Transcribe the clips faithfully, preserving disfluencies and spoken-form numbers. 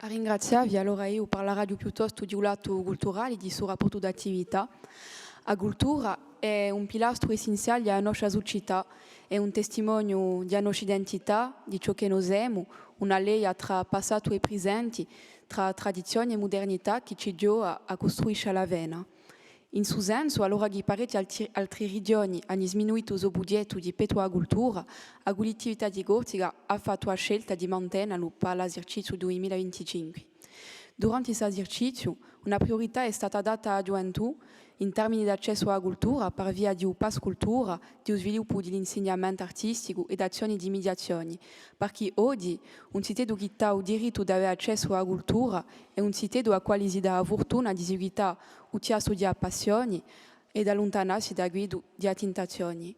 À ringrazià vi, allora eiu parlaraghju piuttostu di u latu culturali di stu rapportu d'attività. A cultura hè un pilastru essenziali à a noscia sucità, hè un testimoniu di a noscia identità, di ciò chì no semu, una leia trà passatu è prisenti, trà tradizioni è mudernità chì ci ghjova à custruiscia l'avvena. In stu sensu, allora chì parechji altri, altri righjoni ani sminuitu u so bughjettu di pettu à a cultura, a Cullittività di Corsica hà fattu a scelta di mantenalu pà l'eserciziu dui mila vinticinque. Duranti st'eserciziu, una priurità hè stata data à a ghjuventù, in termini d'accessu à a cultura, par via di u pass cultura, di u sviluppu di l'insignamentu artisticu è d'azzioni di midiazioni, parchì oghji, un ziteddu chì t'hà u dirittu d'avè accessu à a cultura, hè un ziteddu à quali si dà a furtuna di seguità u chjassu di a passioni è d'alluntanassi da quiddhu di a tintazioni.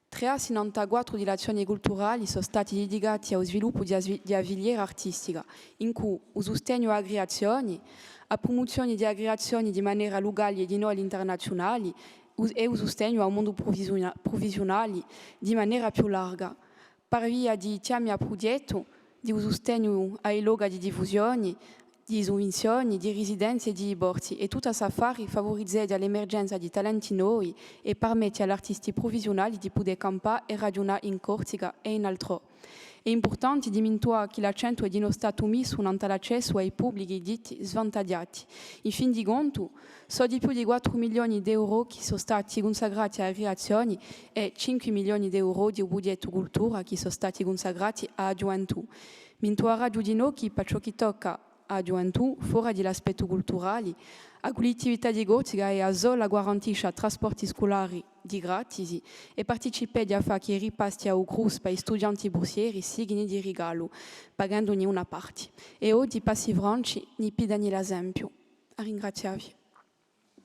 Trè assi nant'à quattru di l'azzioni culturali sò stati didicati à u sviluppu di a svi-, di a filiera artistica, incù u sustegnu à a criazioni, a prumuzioni di a criazioni di manera lucali è dinò à l'internaziunali, u-, è u sustegnu à u mondu prufessiuna-, prufessiunali di manera più larga. Par via di chjami à prughjettu, di u sustegnu à i loca di diffusioni, di suvvinzioni, di risidenzi è di i borsi, è tuttu ass'affari favurizeghja l'emergenza di talenti novi è parmetti à l'artisti prufessiunali di pudè campà è raghjunà in Corsica è in altrò. Hè impurtanti di mintuà chì l'accentu hè dinò statu missu nant'à l'accessu à i publichi ditti svantaghjati. In fin di contu, sò di più di quattru milioni d'euro chì sò stati cunsacrati à a criazioni è cinque milioni d'euro di u bughjettu cultura chì sò stati cunsacrati à a ghjuventù. Mintuaraghju dinò chì, pà ciò chì tocca à a ghjuventù, fora di l'aspettu culturali, a Cullittività di Corsica hè a sola quì garantiscia trasporti sculari di gratisi è participeghja à fà chì i ripasti à u CROUS pà i studianti bursieri sighini di rigalu, paghenduni una parti. È oghji i Passi Franci ni piddani l'esempiu. À ringrazià vi.